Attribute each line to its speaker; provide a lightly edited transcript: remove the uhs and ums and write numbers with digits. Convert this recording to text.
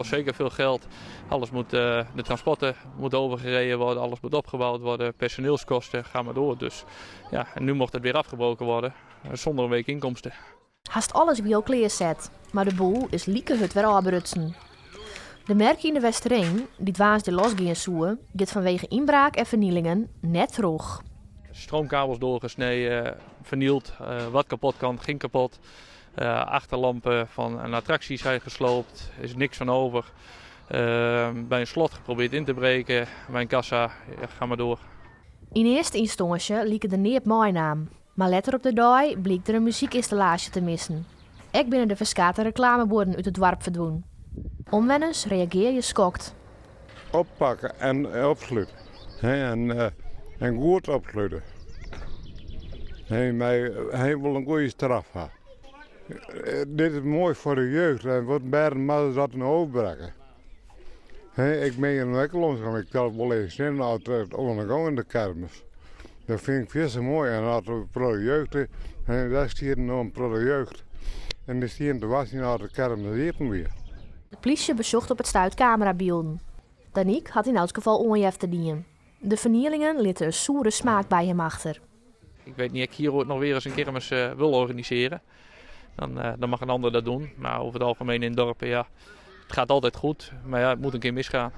Speaker 1: Zeker veel geld. Alles moet, de transporten moeten overgereden worden, alles moet opgebouwd worden, personeelskosten, ga maar door. Dus ja, en nu mocht het weer afgebroken worden, zonder een week inkomsten.
Speaker 2: Hast alles wie al klearset, mar de boel is like hurd wer ôfbrutsen. De merk yn De Westereen, dy't woansdei losgean soe, giet fanwege ynbraak en fernielingen net troch.
Speaker 1: Stroomkabels doorgesneden, vernield, wat kapot kan, ging kapot. Achterlampen van een attractie zijn gesloopt, is niks van over. Bij een slot geprobeerd in te breken, bij een kassa, ja, ga maar door.
Speaker 2: Yn earste ynstânsje like der neat meinaam, mar letter op de dei bliek der in muzykynstallaasje te missen. Ek binne der ferskate reklamebuorden út it doarp ferdwûn. Omwenners reagearje skokt.
Speaker 3: Oppakke en opslute. En, en goed opslute. Hy wol in goede straf ha. Dit is moai foar de jeugd en wat bern moatte dat no ôfbrekke. Ik bin hjir no ek lâns gien, ik tel wol even sin as it oan de gong yn de kermis. Dat fyn ik fierste moai en as de protte jeugd is, en dêr stiet no in protte jeugd en dy stiene te wachtsjen as de kermis iepen wie.
Speaker 2: De plysje besjocht op it stuit kamerabylden. Daniek hat yn elts gefal oanjefte dien. De fernielingen litte in soere smaak by him achter.
Speaker 1: Ik weet niet, ik hier ooit nog weer eens een kermis wil organiseren. Dan mag een ander dat doen. Maar over het algemeen in dorpen, ja, het gaat altijd goed. Maar ja, het moet een keer misgaan.